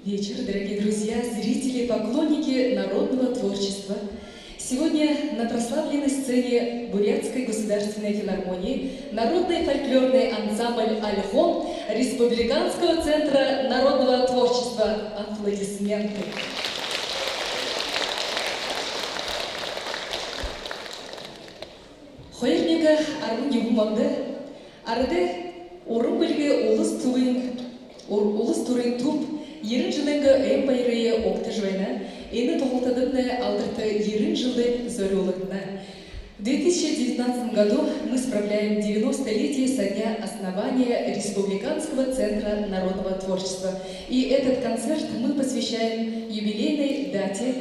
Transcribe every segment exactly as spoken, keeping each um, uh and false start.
Вечер, дорогие друзья, зрители, поклонники народного творчества. Сегодня на прославленной сцене Бурятской государственной филармонии народный фольклорный ансамбль «Ольхон» Республиканского центра народного творчества. Аплодисменты. Хоёр мянга арбан юһэн ондо арадай уран бэлигэй улас түрын, ур-, улас түрын түб ерэн жэлэйнгээ ойн баярые угтажа байна. Энэ туһалтадамнай алдарта ерэн жэлдэнь зорюулагдана. В две тысячи девятнадцатом году мы справляем девяностолетие со дня основания Республиканского центра народного творчества. И этот концерт мы посвящаем юбилейной дате.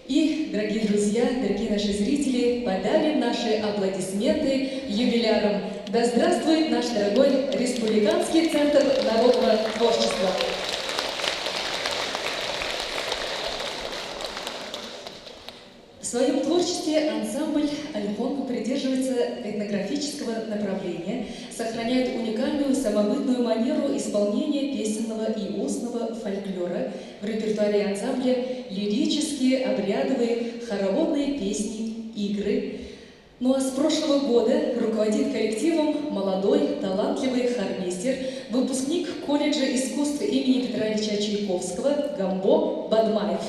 И, дорогие друзья, дорогие наши зрители, подавим наши аплодисменты юбилярам. Да здравствует наш дорогой Республиканский центр народного творчества! В своём творчестве ансамбль «Ольхон» придерживается этнографического направления, сохраняет уникальную самобытную манеру исполнения песенного и устного фольклора. В репертуаре ансамбля лирические, обрядовые, хороводные песни, игры. Ну а с прошлого года руководит коллективом молодой, талантливый хормейстер, выпускник колледжа искусств имени Петра Ильича Чайковского Гамбо Бадмаев.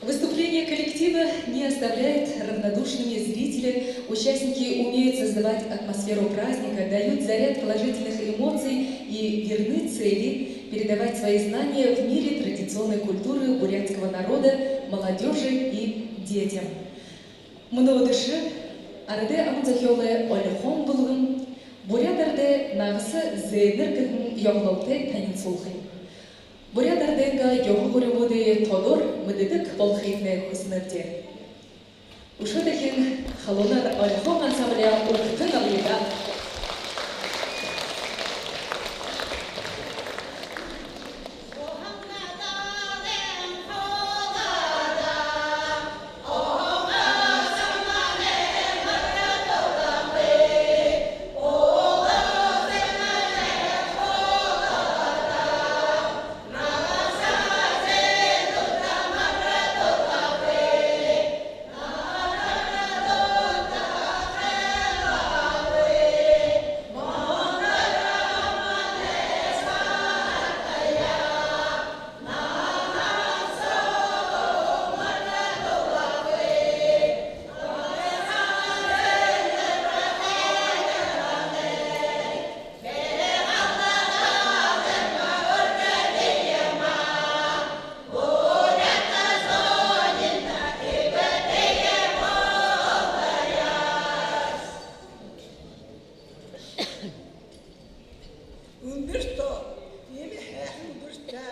Выступление коллектива не оставляет равнодушными зрителя. Участники умеют создавать атмосферу праздника, дают заряд положительных эмоций и верны цели передавать свои знания в мире традиционной культуры бурятского народа молодёжи и детям. Мүнөө үдэшэ арадай аман зохёолой «Ольхон» бүлгэм буряад арадай нагаса зээнэр гэһэн ёһололтой танилсуулха юм. Буряад арадайнгаа ёһо гуримуудые тодор мэдэдэг болохыетнай хүсэнэбди. Үшөө дахин халуунаар «Ольхон» ансамбля угтан абая даа. Үндэр тоо, иимэ һайхан үдэртэ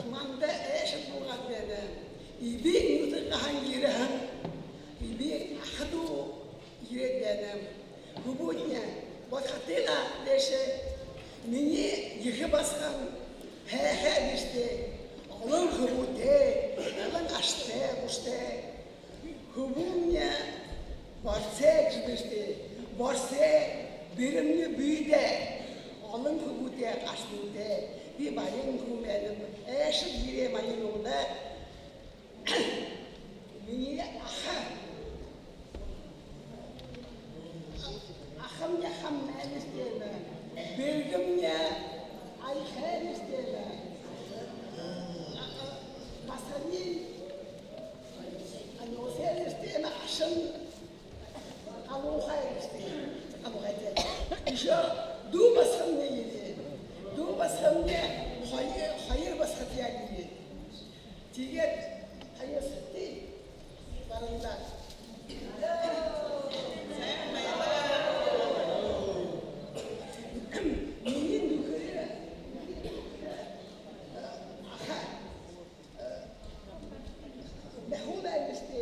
манда айлшад буугаад байна. Эбиин нютагһаа ерэһэн эбиин аха дүү ерээд байна. Хүбүүдни, бодхотойгоо дээшээ минии ехэ басаган һайхан эжытэй, олон хүбүүтэй, олон ашатай, гушатай. Хүбүүмни Борсой гэжэ бэшэ даа. Борсой, бэрэмни Бэдэ. Олон хүбүүтэй, гашуудтай. Би баян хүн байнаб. Айлшад ерээ маниие нугада. Минии аха. Ахамни Хамнай эжытэй байна. Бэргэмни Аяхай эжытэй байна. Басаганиинь Анюусай эжытэй байна, ашань Галуухай эжытэй. Галуухай тээ. Үшөө дүү басагамни ерээ. Дүү басагамни хоёр, хоёр басагатаяа ерээ. Тиигээд аясхатые барандаа. Минии нүхэрэй аха. Баху байнашти.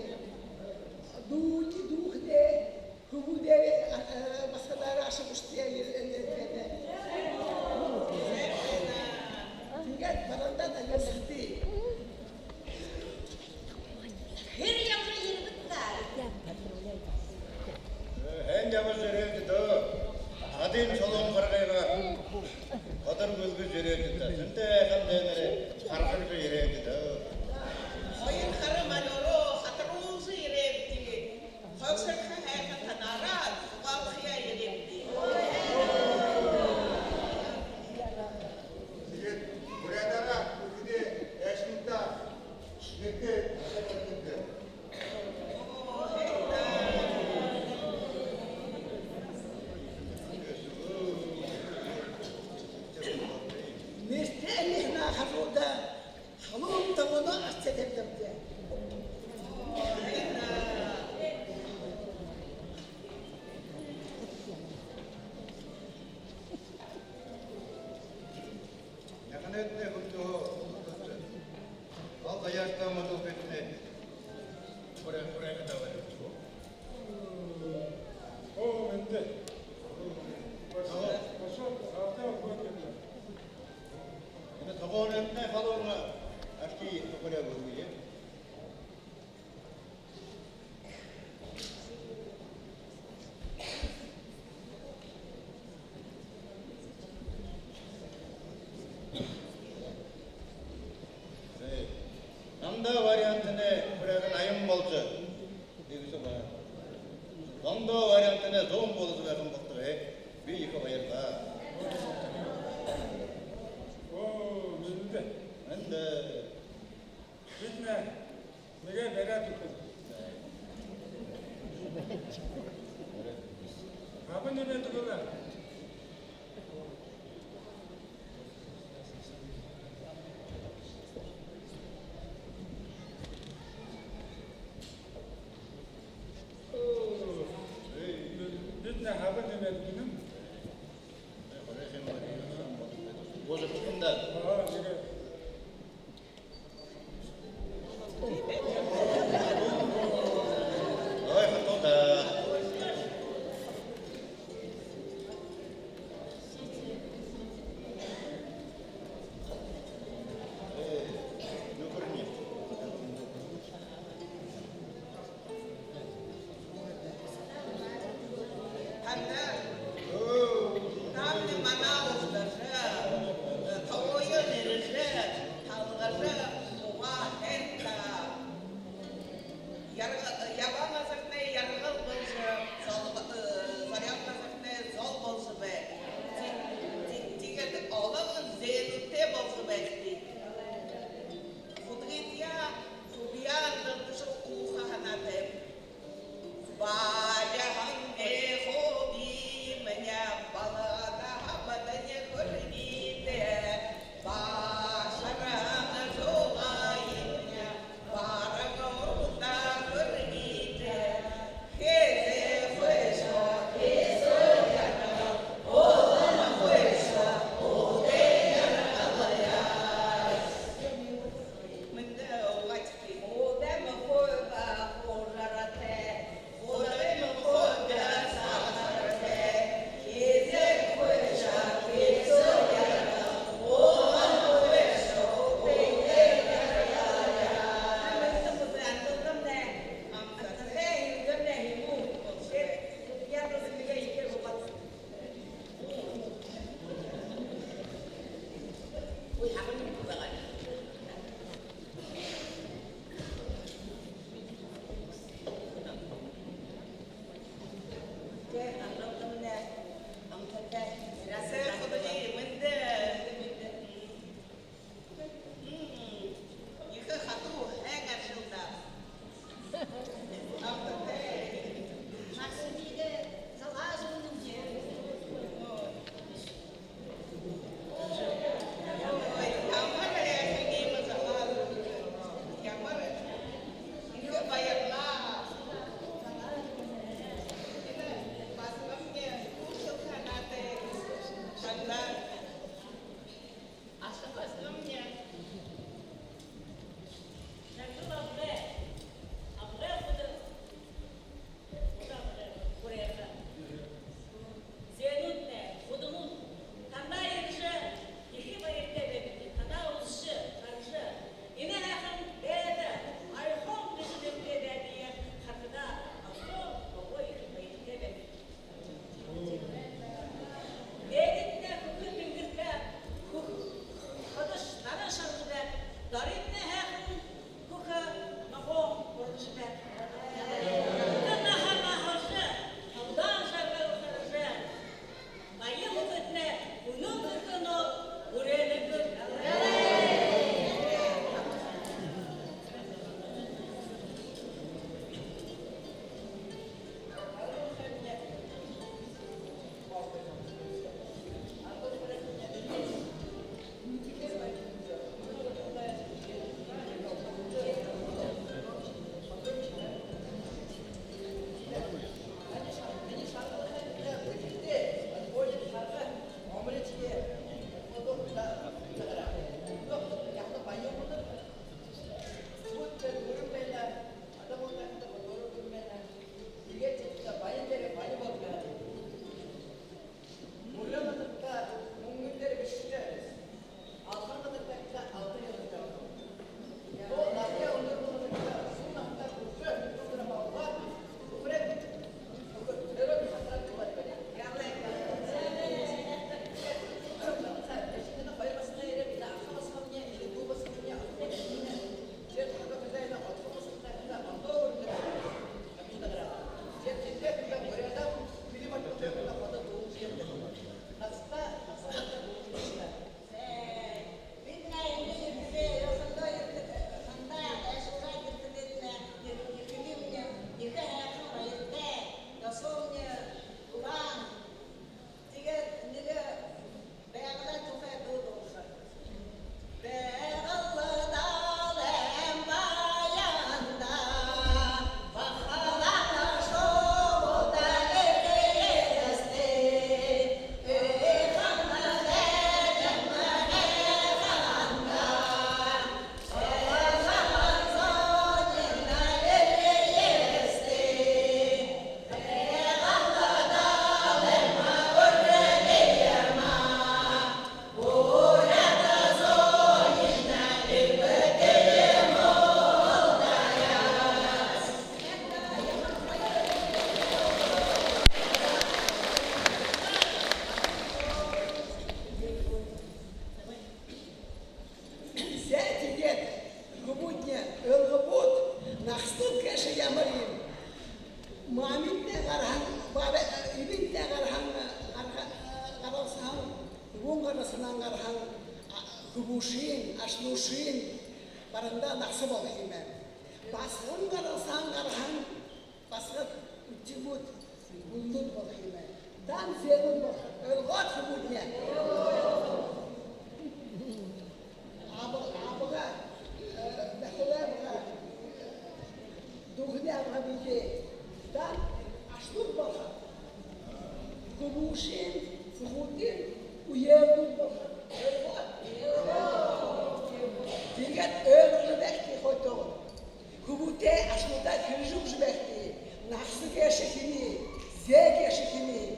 Дүүни, дүүхэдээ, хүбүүдээрээ, а, а, басагадаараа ашаг гушатаяа ерээ, ерээ, ерээ. Тиигээд барандаа аясхатые. Тиин солоон харгыгаа хоторгуулжа ерээбди даа. Тэнтэй һайхан дайнараа харгажа ерээбди даа. Хоёр хара морёороо хатаруулжа ерээбди. Хойгшорхо һайхан танаараа зугаалхаяа ерээбди. Тиигээд буряадаараа үгэдэ эшэнтэ нэгэ. Нэртэ энээнэй хажууда халуун табана арчаад ябадагби. Яганайтнай хүндөө. Ол заяатай модол битнэ. Хүрээ, хүрээ гэдэг байна. Оо, мэндэ. Бошоо, бошоо, хаалта өгөөд байна. Энэ тогоонойнтнай халуун архи хүрээ өгөө. Намда вариантнай хүрээһэн аян болжо. Иигэжэ байна. Зондо вариантнай зуун болжо байһан болтогой. Би ехэ баярлаа. Оо, мэндэ. Мэндэ. Бидэнэй нэгэ бариад үгэхэ. Хаба нэмээд үгөө. Бидэнэй хаба нэмээд үгэнэм. Боже, бухимда. Аа, нэгэ. Ой, хатуу даа. Э, нүхэрни. Танда. Намни манаа угтажа, э, тоёо гараһан, а, хүбүүшын, ашлуушын баранда нагаса болохо юм. Басаган гараһан, басагад, үхибүүд, гүлнүүд болохо юм. Дан зээнүүд болохо. Ойлгоод, хүбүүдни? Абга, абга, э, бахилай абга, дүүхэнэй абга бэзэ. Дан ашлууд болохо. Хүбүүшын, хүбүүдэй үеэлнүүд болохо. Ойлгоод? Тиигээд ойлгожо байхат хойто. Хүбүүтэй ашлуудаа хэлэжэ үгэжэ байхат. Нагаса гээшэ хэмээн, зээ гээшэ хэмээн,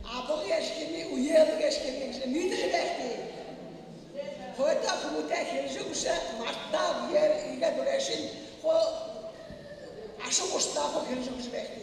абга гээшэ хэмээн, үеэл гээшэ хэмээн гэжэ мэдэжэ байхат. Хойто хүбүүтэй хэлэжэ үгэжэ, мартаа, үеэр иигээд үреэшэн хуу, аша гушатаа хуу хэлэжэ үгэжэ байхат.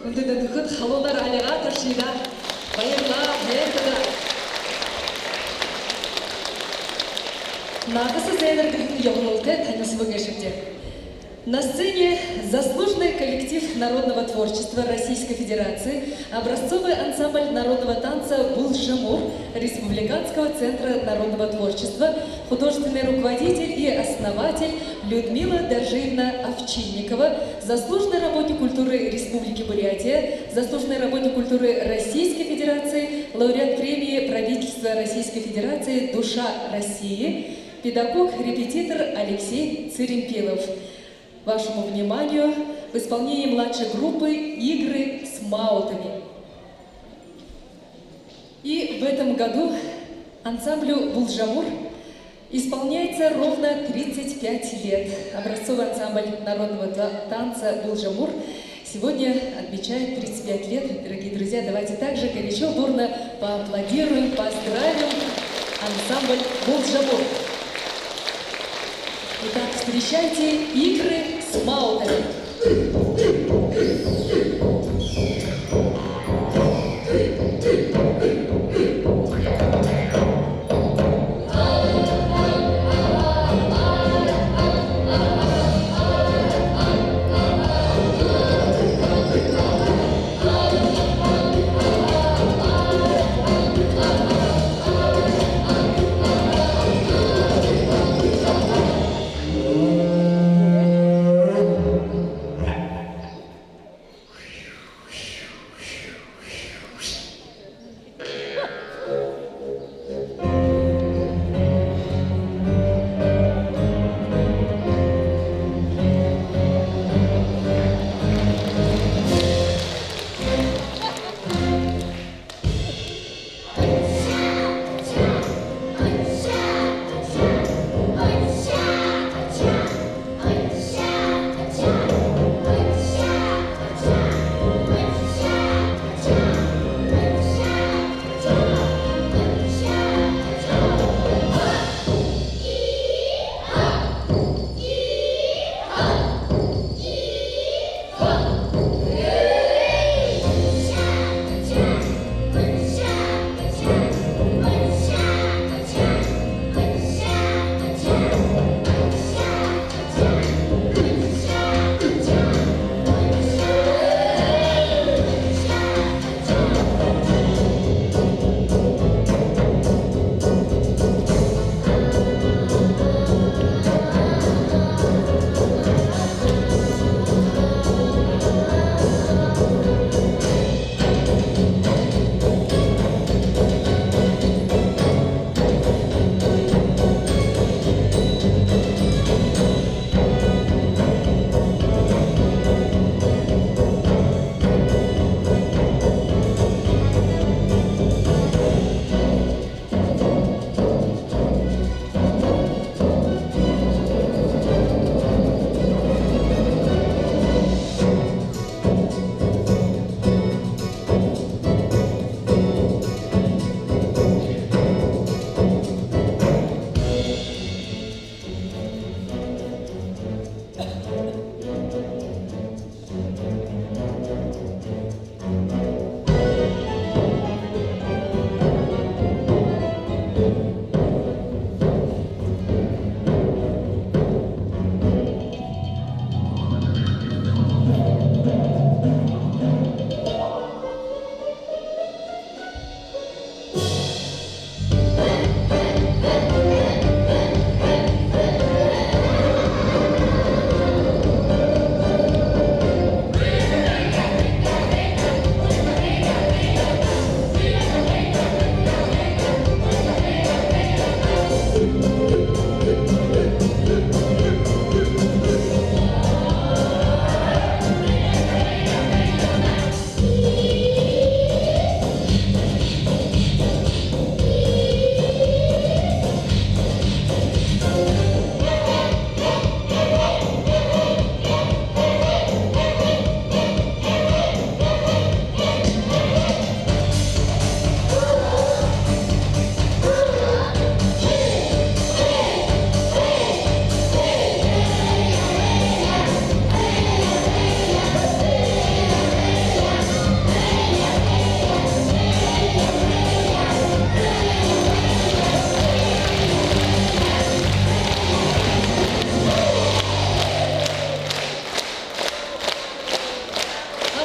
Хүндэтэ нүхэд, халуунаар альгаа туршая даа. Баярлаа, баярлаа. Нагаса зээнэр гэһэн ябадалтай танилсаба гээшэбди. На сцене заслуженный коллектив народного творчества Российской Федерации, образцовый ансамбль народного танца «Булжамур» Республиканского центра народного творчества, художественный руководитель и основатель Людмила Доржиевна Овчинникова, заслуженный работник культуры Республики Бурятия, заслуженный работник культуры Российской Федерации, лауреат премии правительства Российской Федерации «Душа России», педагог-репетитор Алексей Цыремпилов. Вашему вниманию в исполнении младшей группы «Игры с маутами». И в этом году ансамблю «Булжамур» исполняется ровно тридцать пять лет. Образцовый ансамбль народного та-, танца «Булжамур» сегодня отмечает тридцать пять лет. Дорогие друзья, давайте также горячо, бурно поаплодируем, поздравим ансамбль «Булжамур». Итак, встречайте, «Игры с маутами».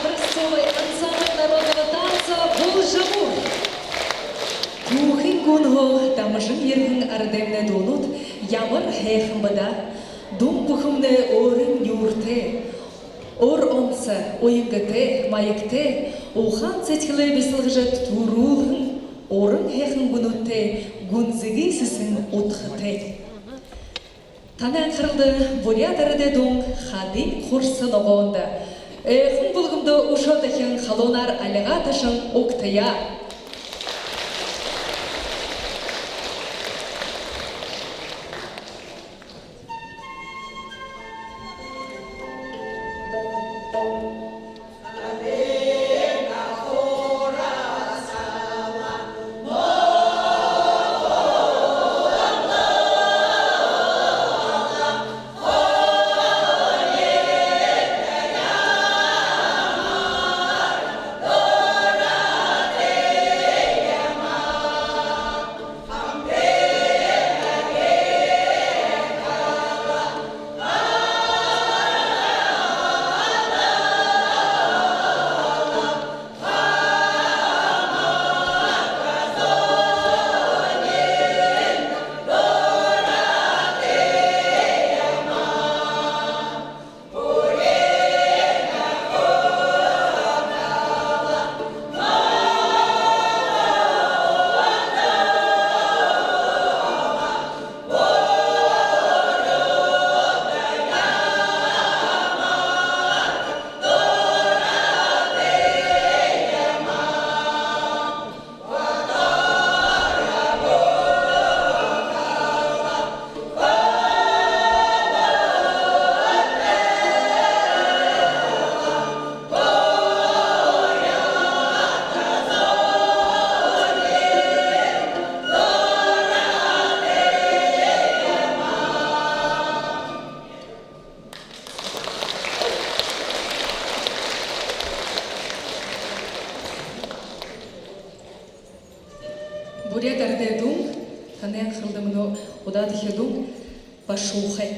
Образцовый ансамбль народного танца «Булжамуур». Түүхын гүнһөө дамжан ерэһэн арадаймнай дуунууд ямар һайхан бэ даа. Дуун бүхэмнай өөрын нюуртай, ор онсо, уянгатай, маягтай, ухаан сэдьхэлээ бисалгажа түрүүлһэн уран һайхан гүнүүдтэй, гүнзэгы сэсэн удхатай. Танай анхаралда буряад арадай дуун «Хадын хурса ногоондо». Эхин бүлгэмдэ үшөө дахин халуунаар альгаа ташан угтая. Буряад арадай дуун, танай анхаралда мүнөө удаадахи дуун «Башуухай».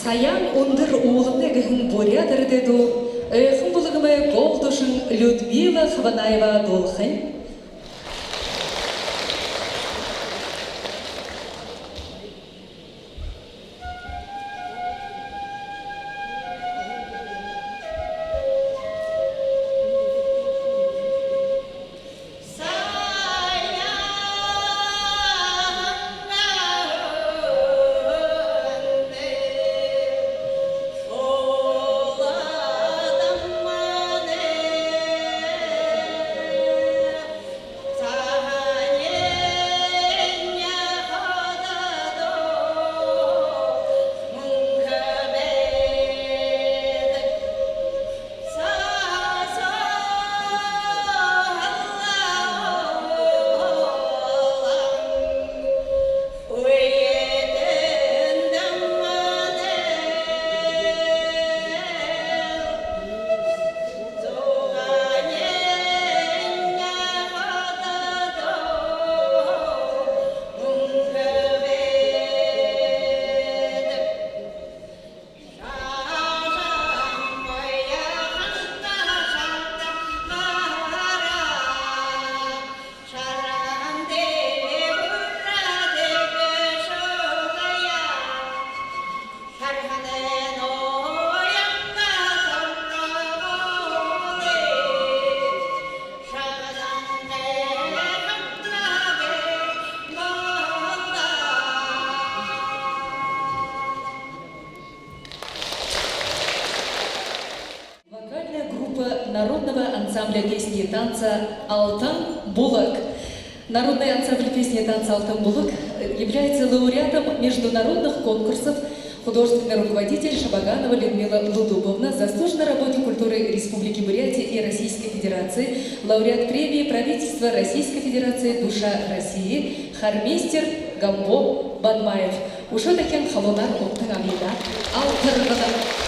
«Саяан үндэр уулын» гэһэн буряад эрэдэй дуу Ойхон Булгамай гол дүшэн Людмила Хабанаева дуулахань. Вокальная группа народного ансамбля песни и танца «Алтан булаг». Народный ансамбль песни и танца «Алтан булаг» является лауреатом международных конкурсов, художественный руководитель Шабаганова Людмила Лудубовна, заслуженный работник культуры Республики Бурятия и Российской Федерации, лауреат премии правительства Российской Федерации «Душа России», хормейстер Гамбо Бадмаев. Үшөө дахин халуунаар угтан абая даа. Алтарганаб.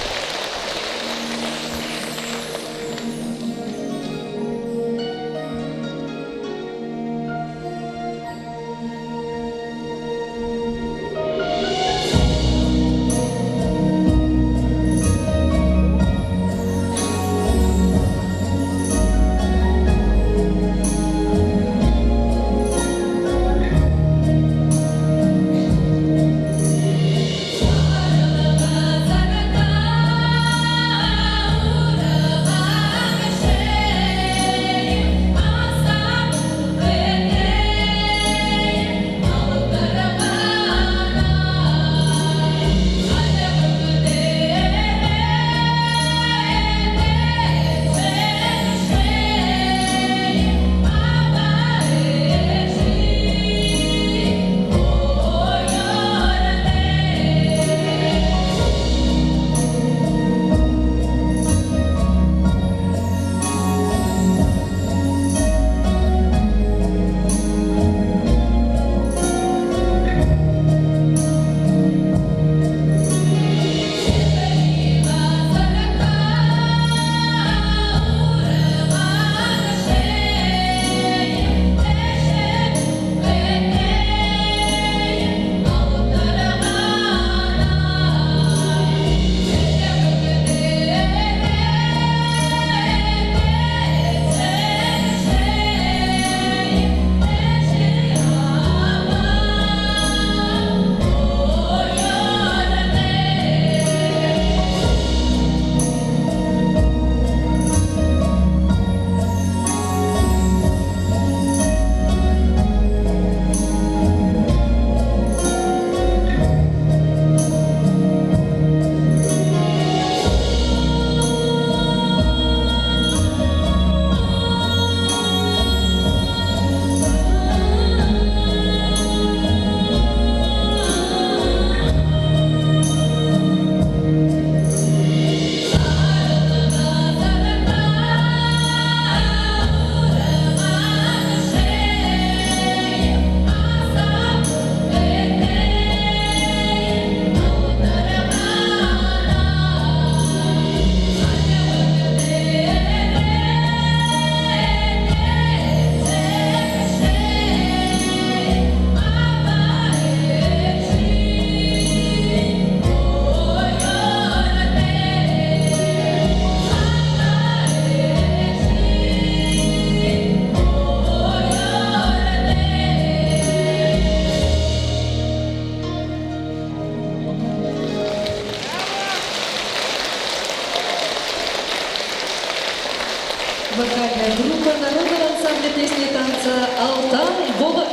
Песни танца «Алтан булаг».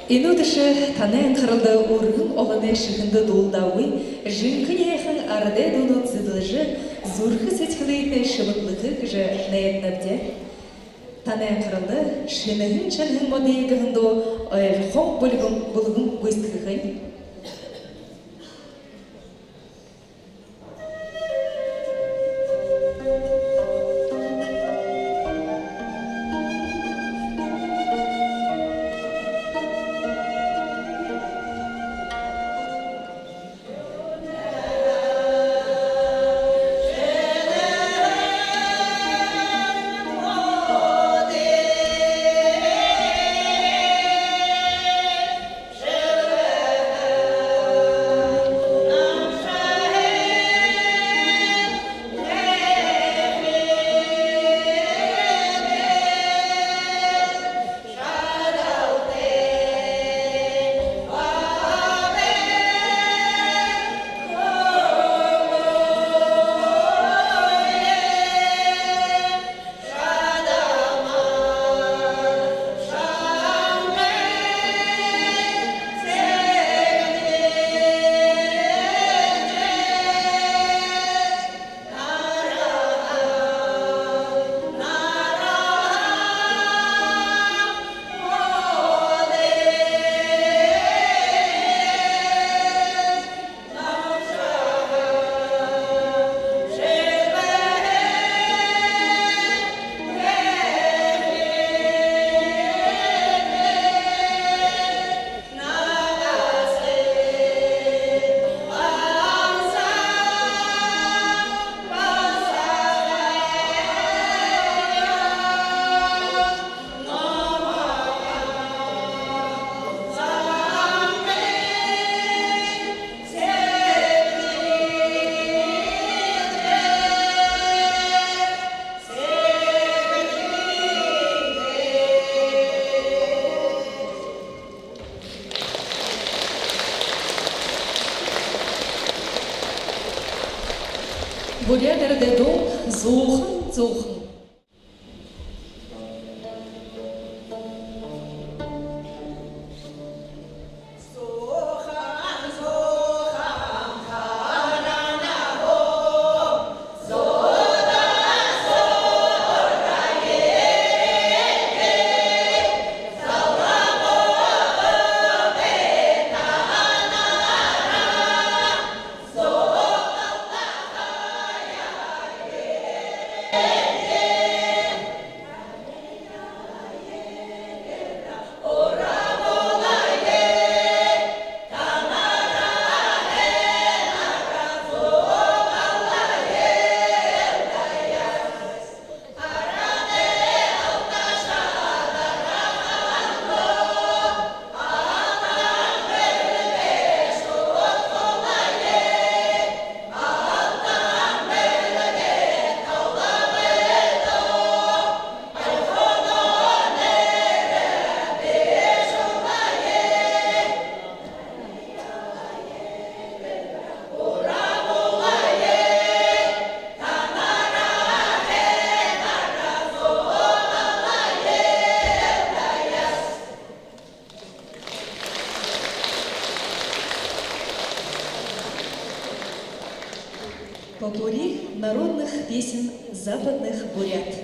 Энэ үдэшэ танай анхаралда үргэн олоной шэхэндэ дуулдаагүй, жэнхэни һайхан арадай дуунууд зэдэлжэ, зүрхэ сэдьхэлыетнай шэмэглэхэ гэжэ найданабди. Танай анхаралда «Шэнэһэн шэнэһэн модо» гэһэн дуу «Ойрхон бүлгэм» бүлгэм гүйсэдхэхэнь. Буряад арадай дуун «Зуухан, зуухан». Попурри народных песен западных бурят.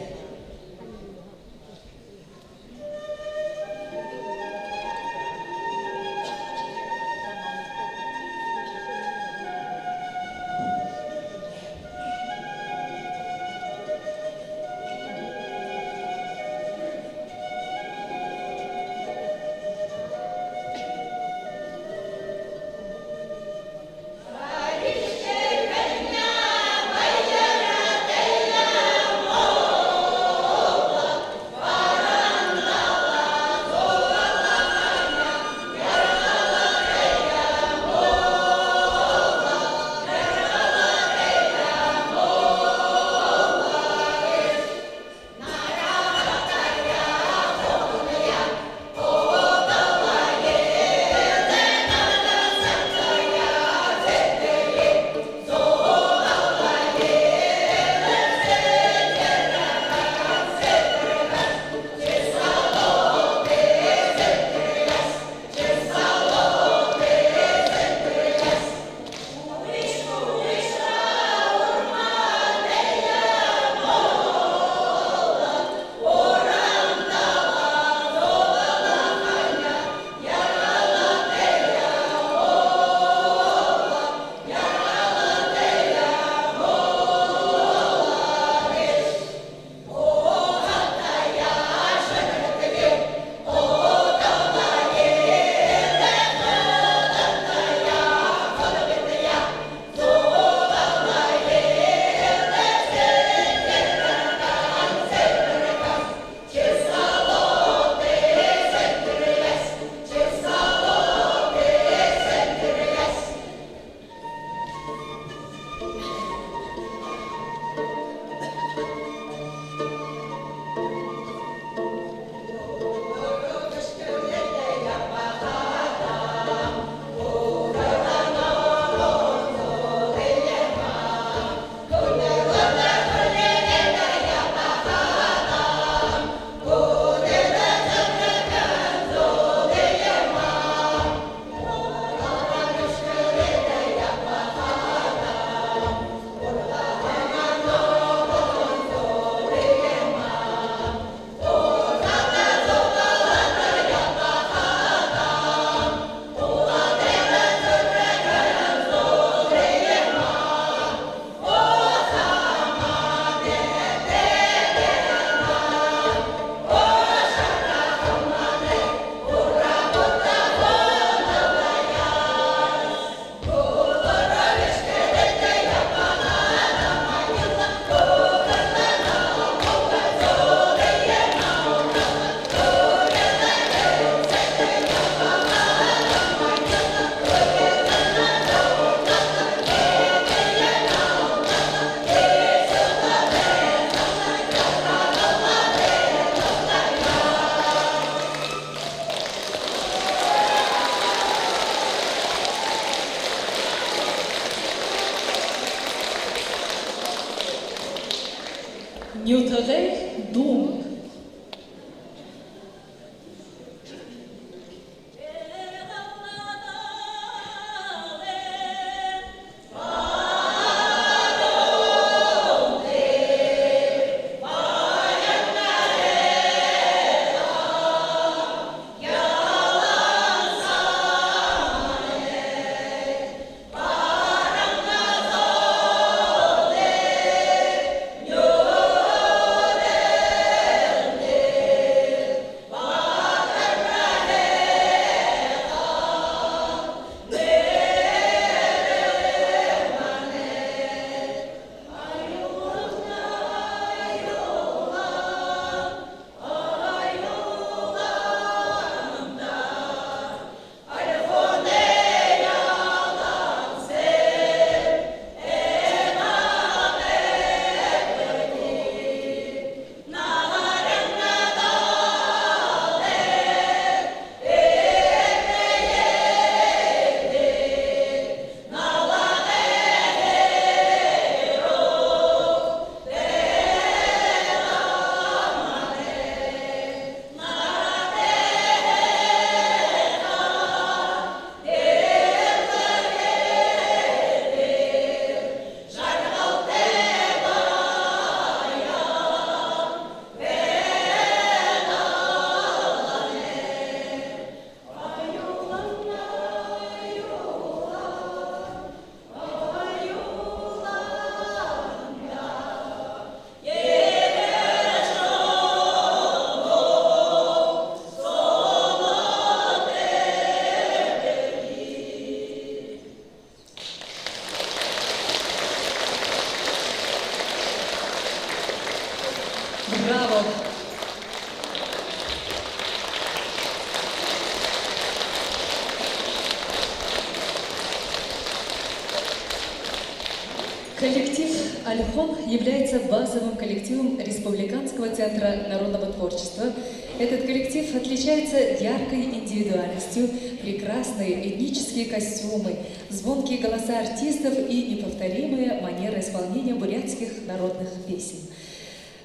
Коллектив «Ольхон» является базовым коллективом Республиканского центра народного творчества. Этот коллектив отличается яркой индивидуальностью, прекрасные этнические костюмы, звонкие голоса артистов и неповторимая манера исполнения бурятских народных песен.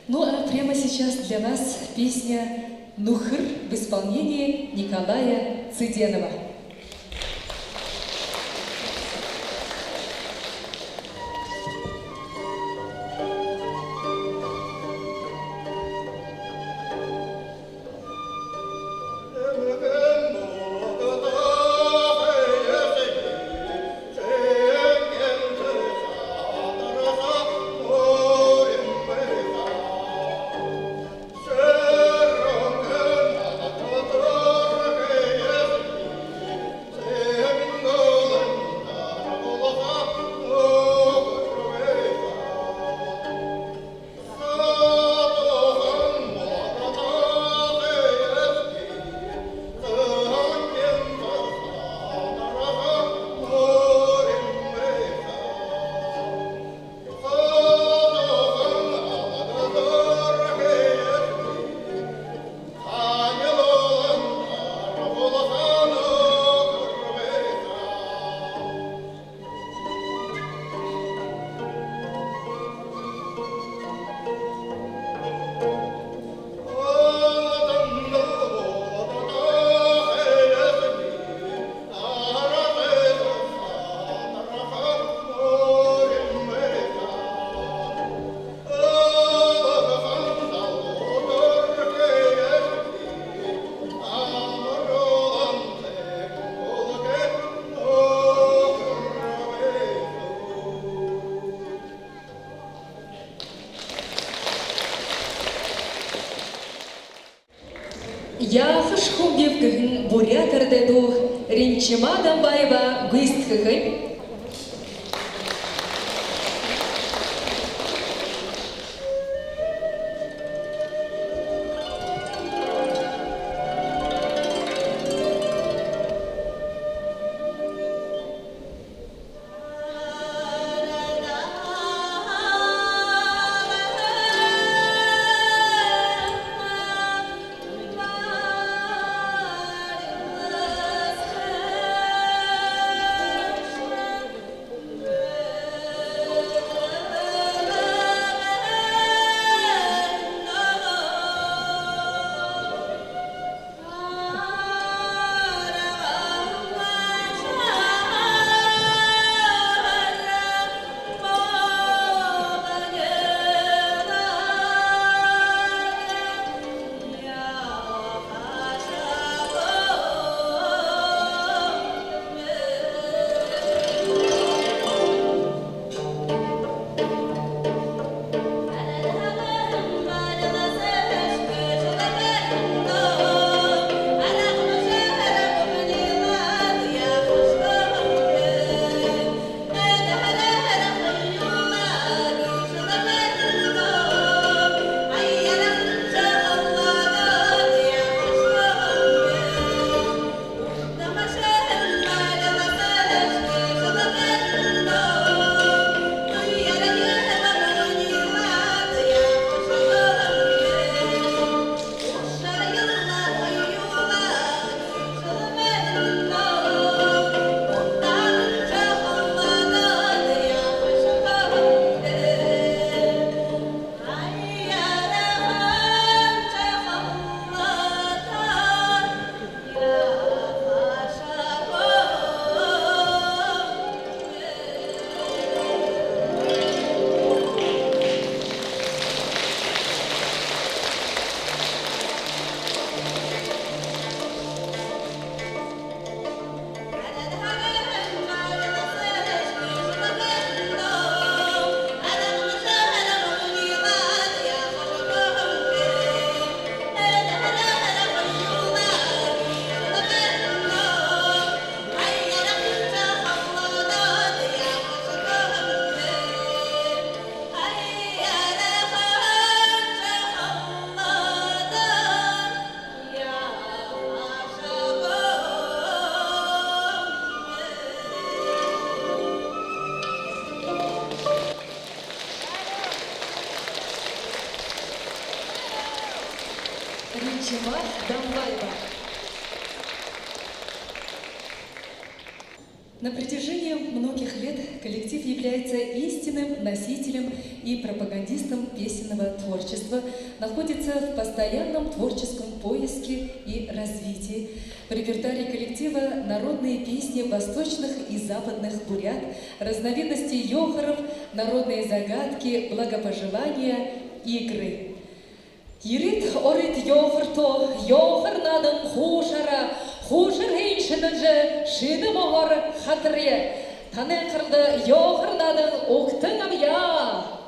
Ну а прямо сейчас для вас песня «Нүхэр» в исполнении Николая Цыденова. «Яахаш хүмбиб» гэһэн буряад арадай дуу Ринчима Дамбаева гүйсэдхэхэ. Дамбаева. На протяжении многих лет коллектив является истинным носителем и пропагандистом песенного творчества, находится в постоянном творческом поиске и развитии. В репертуаре коллектива народные песни восточных и западных бурят, разновидности ёхоров, народные загадки, благопожелания, игры. Ерээд оройд ёхортоо ёхор наадан хуушаараа, хуушарһаа шэнэлжэ, шэнэ моһоор хатарая. Танай анхаралда ёхор наадан угтан абая.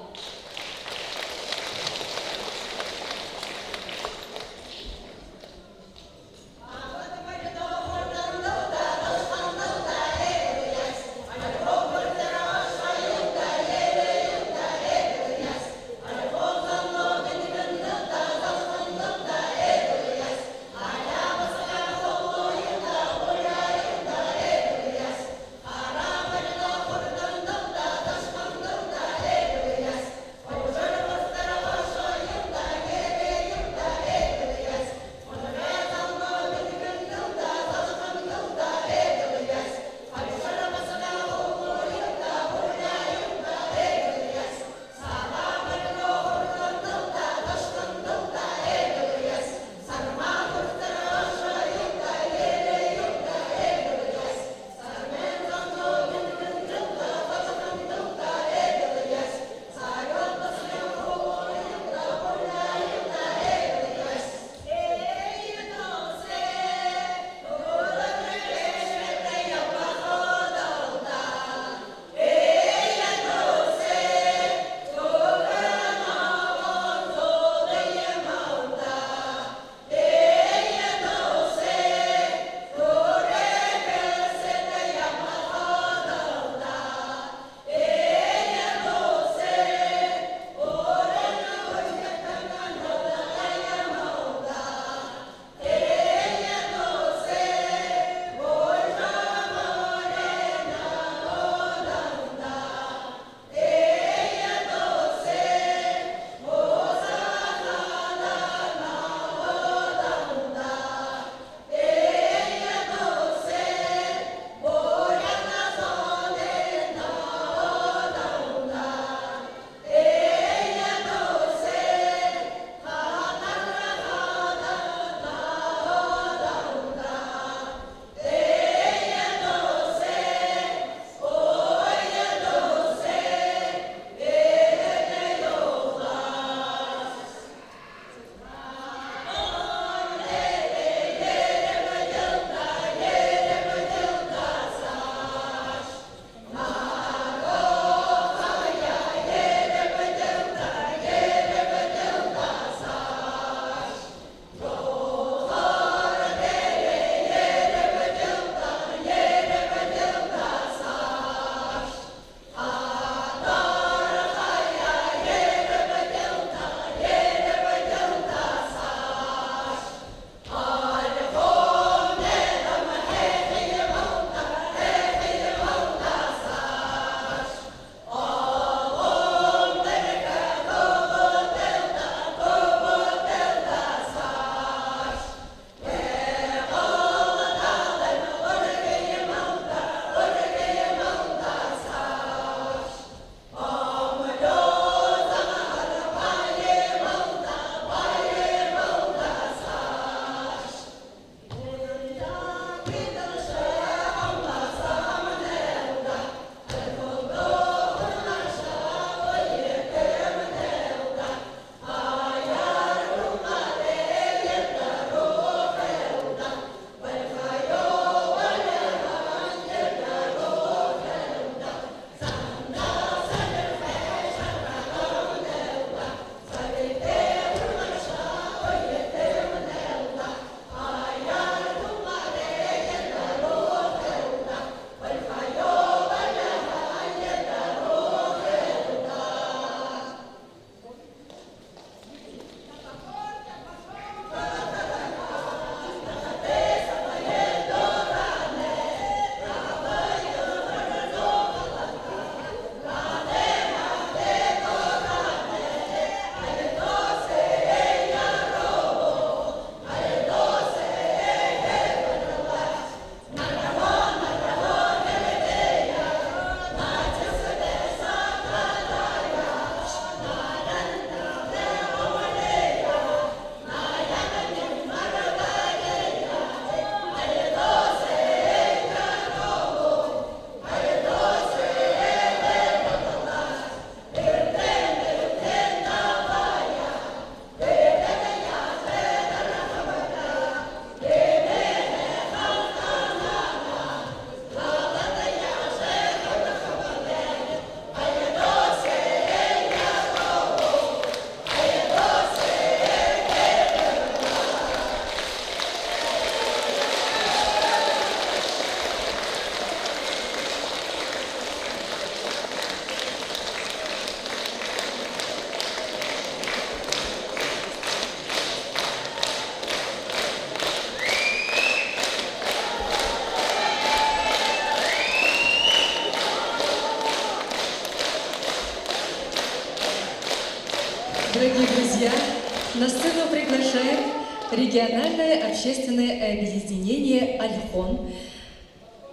Региональное общественное объединение «Ольхон».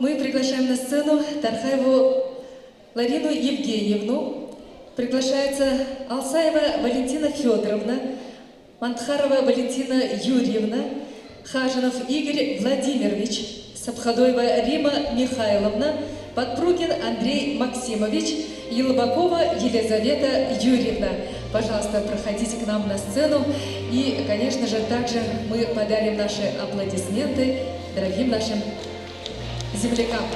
Мы приглашаем на сцену Тархаеву Ларину Евгеньевну. Приглашаются Алсаева Валентина Фёдоровна, Мандхарова Валентина Юрьевна, Хажинов Игорь Владимирович, Сапходоева Римма Михайловна, Подпругин Андрей Максимович, Елбакова Елизавета Юрьевна. Пожалуйста, проходите к нам на сцену. И, конечно же, также мы подарим наши аплодисменты дорогим нашим землякам.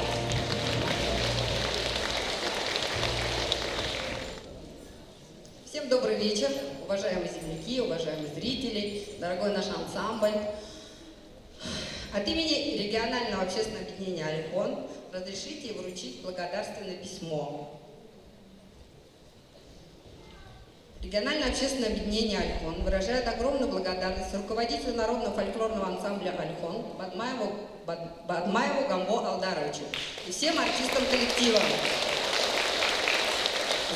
Всем добрый вечер, уважаемые земляки, уважаемые зрители, дорогой наш ансамбль. От имени регионального общественного объединения «Ольхон» разрешите вручить благодарственное письмо. Региональное общественное объединение «Ольхон» выражает огромную благодарность руководителю народного фольклорного ансамбля «Ольхон» Бадмаеву, Бад-, Бадмаеву Гамбо Алдаровичу и всем артистам коллектива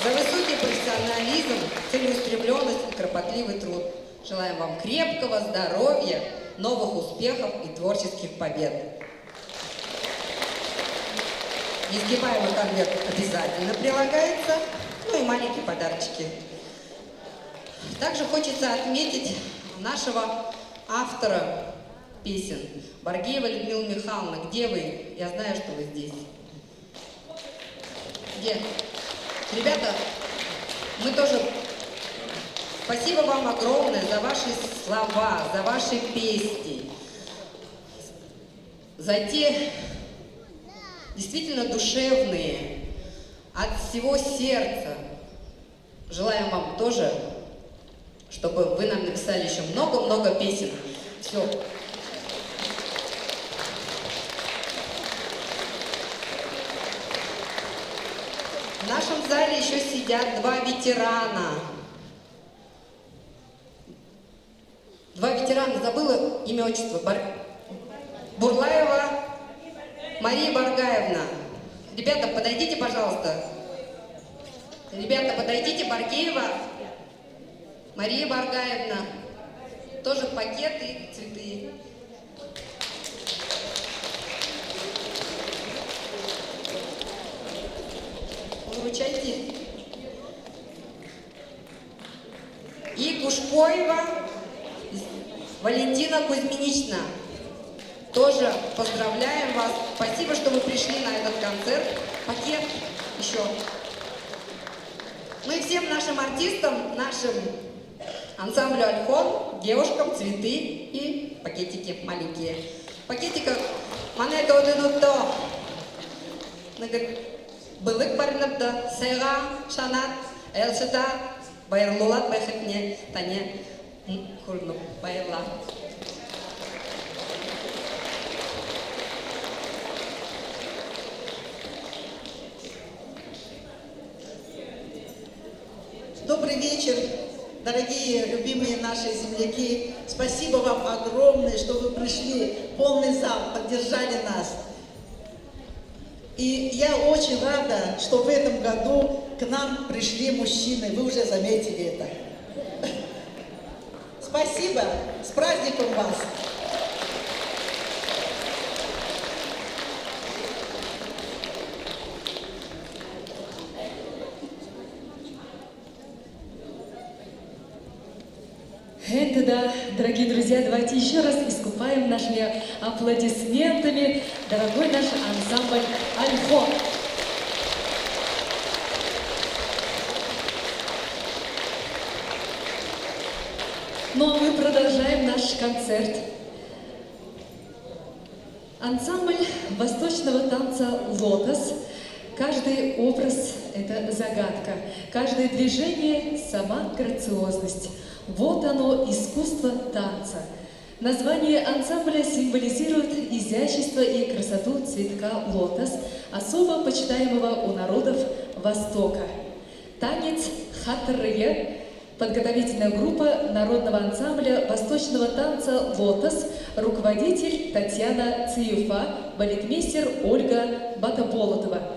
за высокий профессионализм, целеустремлённость и кропотливый труд. Желаем вам крепкого здоровья, новых успехов и творческих побед. Несгибаемый конверт обязательно прилагается, ну и маленькие подарочки. Также хочется отметить нашего автора песен, Баргиева Людмила Михайловна. Где вы? Я знаю, что вы здесь. Где? Ребята, мы тоже... Спасибо вам огромное за ваши слова, за ваши песни, за те действительно душевные, от всего сердца. Желаем вам тоже, чтобы вы нам написали ещё много-много песен. Всё. В нашем зале ещё сидят два ветерана. Два ветерана, забыла имя, отчество. Бар-, Бурлаева Мария Баргаевна. Ребята, подойдите, пожалуйста. Ребята, подойдите, Баргиева Мария Баргаевна. Тоже пакеты, цветы. Вручайте. И Кушкоева Валентина Кузьминична. Тоже поздравляем вас. Спасибо, что вы пришли на этот концерт. Пакет ещё. Ну и всем нашим артистам, нашим ансамблю «Ольхон», девушкам цветы и пакетики маленькие. Пакетикта манай дуудаһан дуу. Нэгэ бэлэг баринабди, сайгаа шанаад, айлшадаа баярлуулаад байхатнай таниие хүргэнэб. Баярлаа. Добрый вечер, дорогие, любимые наши земляки. Спасибо вам огромное, что вы пришли, полный зал, поддержали нас. И я очень рада, что в этом году к нам пришли мужчины. Вы уже заметили это. Спасибо. С праздником вас! Һайн даа, дорогие друзья, давайте ещё раз искупаем нашими аплодисментами дорогой наш ансамбль «Ольхон». Ну а мы продолжаем наш концерт. Ансамбль восточного танца «Лотос». Каждый образ — это загадка, каждое движение — сама грациозность. Вот оно, искусство танца. Название ансамбля символизирует изящество и красоту цветка лотос, особо почитаемого у народов Востока. Танец хатарые. Подготовительная группа народного ансамбля восточного танца «Лотос», руководитель Татьяна Циюфа, балетмейстер Ольга Батоболотова.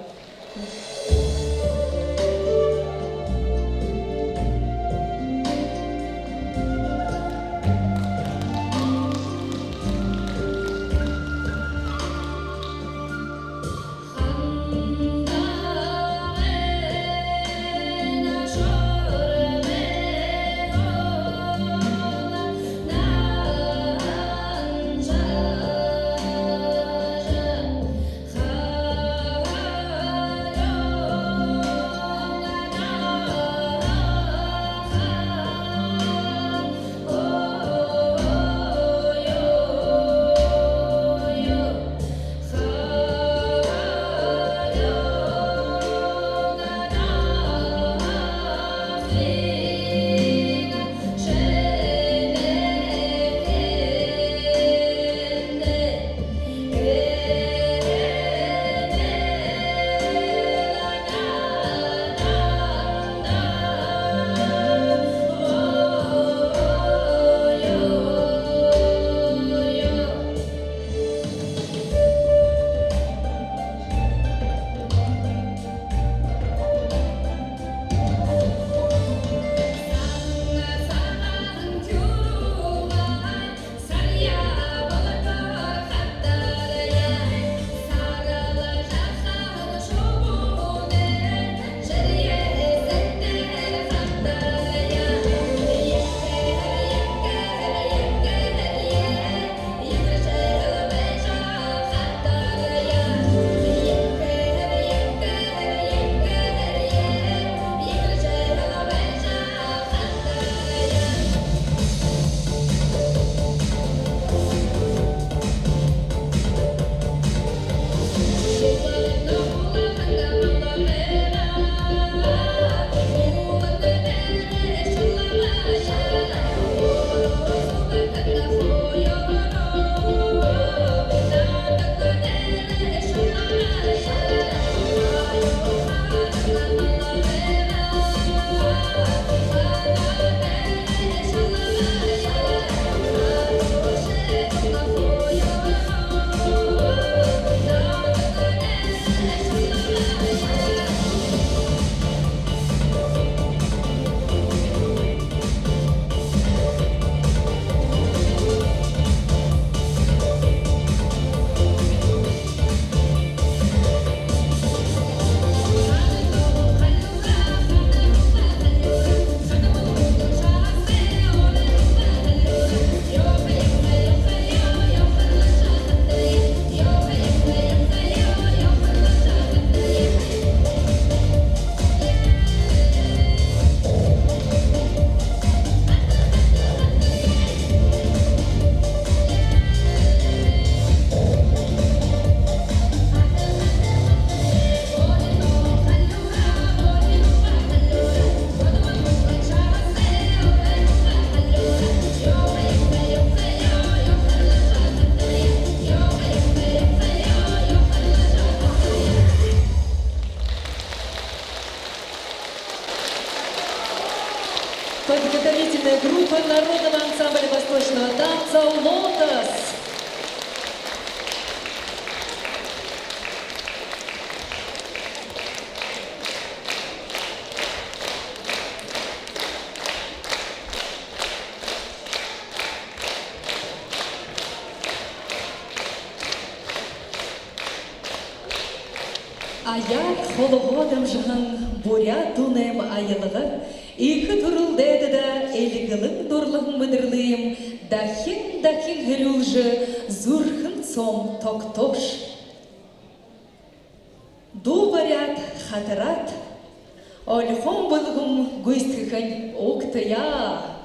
Аяар холоһоо дамжаһан буряад дуунайм аялга ехэ түрэл дайдада элигэлэн дурлаһан мэдэрэлыем дахин дахин һэрюулжэ, зүрхэн соом тогтоош. Дуу баряад, хатараад, ольхон бүлгэм гүйсэдхэхэнь угтая.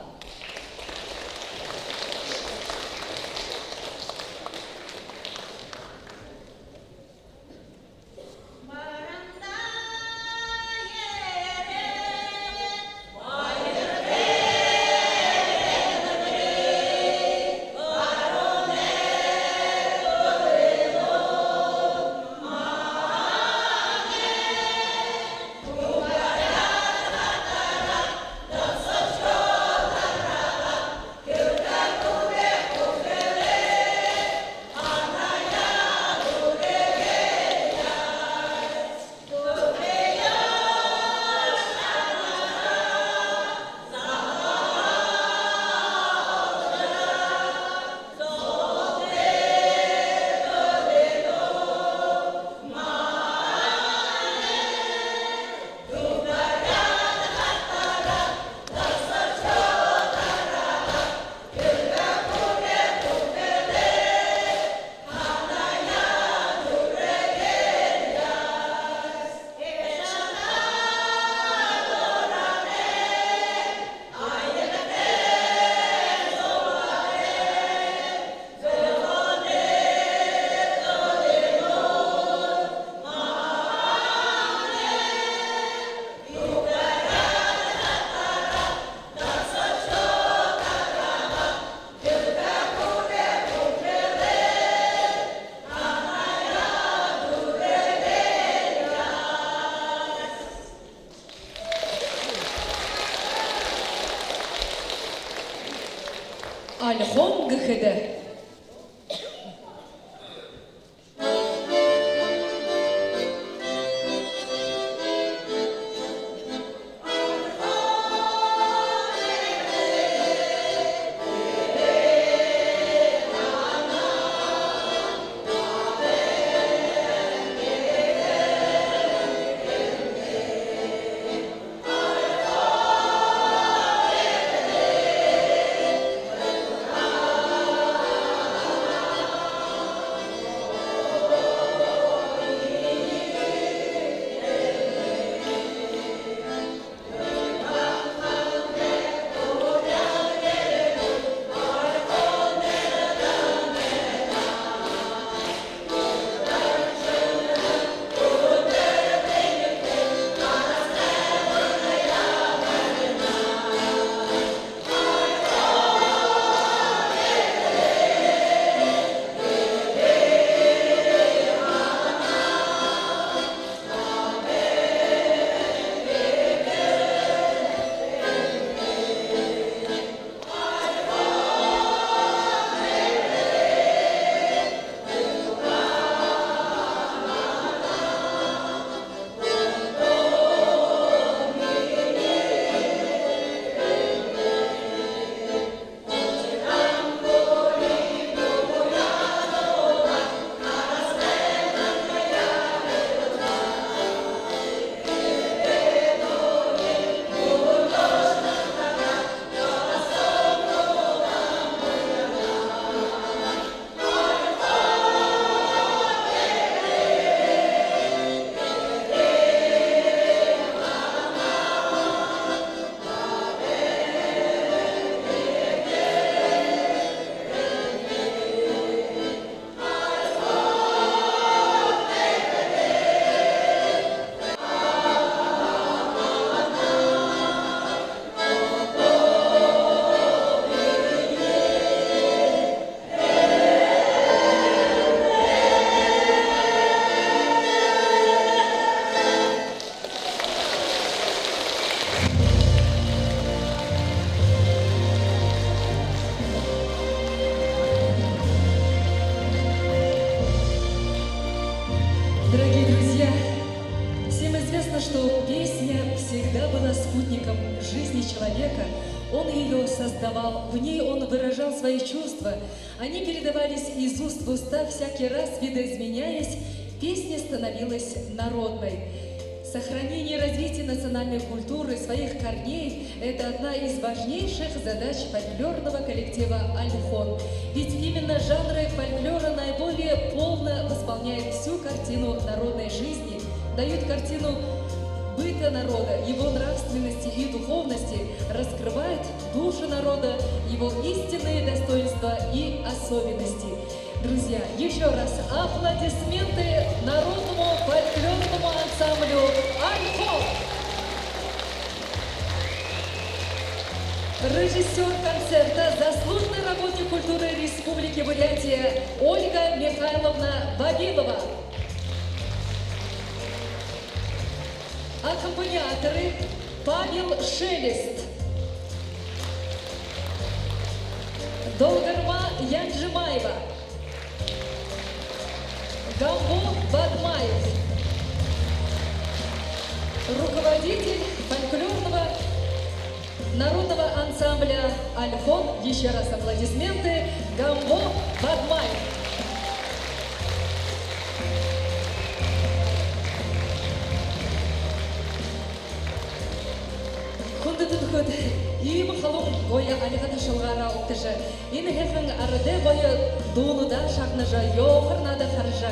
Альхон гэхэдэ. Дорогие друзья, всем известно, что песня всегда была спутником жизни человека. Он её создавал, в ней он выражал свои чувства. Они передавались из уст в уста, всякий раз видоизменяясь, Песня становилась народной. Сохранение и развитие национальной культуры, своих корней — это одна из важнейших задач фольклорного коллектива «Ольхон». Ведь именно жанры фольклора наиболее полно восполняют всю картину народной жизни, дают картину быта народа, его нравственности и духовности, раскрывают душу народа, его истинные достоинства и особенности. Друзья, ещё раз аплодисменты народному фольклорному ансамблю «Ольхон». Режиссёр концерта, заслуженный работник культуры Республики Бурятия Ольга Михайловна Бабилова. Аккомпаниаторы: Павел Шелест, Долгарма Янджимаева, Гамбо Бадмаев. Руководитель фольклорного народного ансамбля «Ольхон». Ещё раз аплодисменты: Гамбо Бадмаев. Хүндэтэ нүхэд, иимэ халуун гоё альга ташалгаараа угтажа, энэ һайхан арадай гоё дуулуудаа шагнажа, ёохор наада хаража,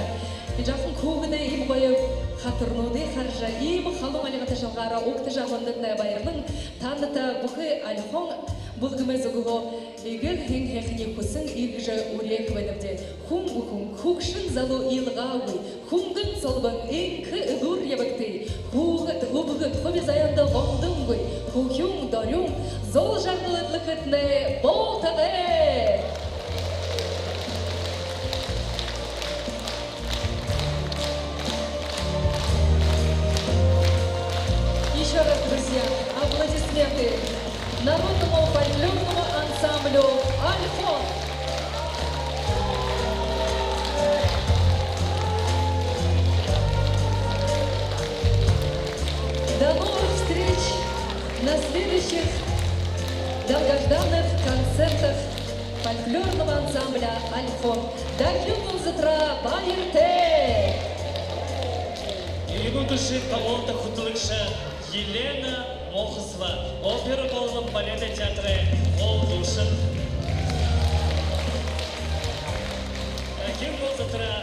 жаахан хүүгэдэй иимэ гоё хатарнуудые хаража, иимэ халуун альга ташалгаараа угтажа, хүндэтнай баярлан, таанадта бүхы «Ольхон» бүлгэмэй зүгһөө эгээл һайн һайханиие хүсэн иигэжэ үреэхэ байнабди. Хүн бүхэн, хүгшэн залуу илгаагүй, хүнгэн солбон энхэ элүүр ябагты. Хүүгэд, үбгэд хуби заяанда гомдонгүй, хүхюун дорюун, зол жаргал эдлэхэтнай болтогой. Ещё раз, друзья, аплодисменты народному фольклорному ансамблю «Ольхон». До новых встреч на следующих долгожданных концертах фольклорного ансамбля «Ольхон». Дахин уулзатараа баяртай! Иимэ түшэг толондо хүтэлэгшэ Елена Мохосова, опера болон баледэй театрай гол дуушан. Дахин уулзатараа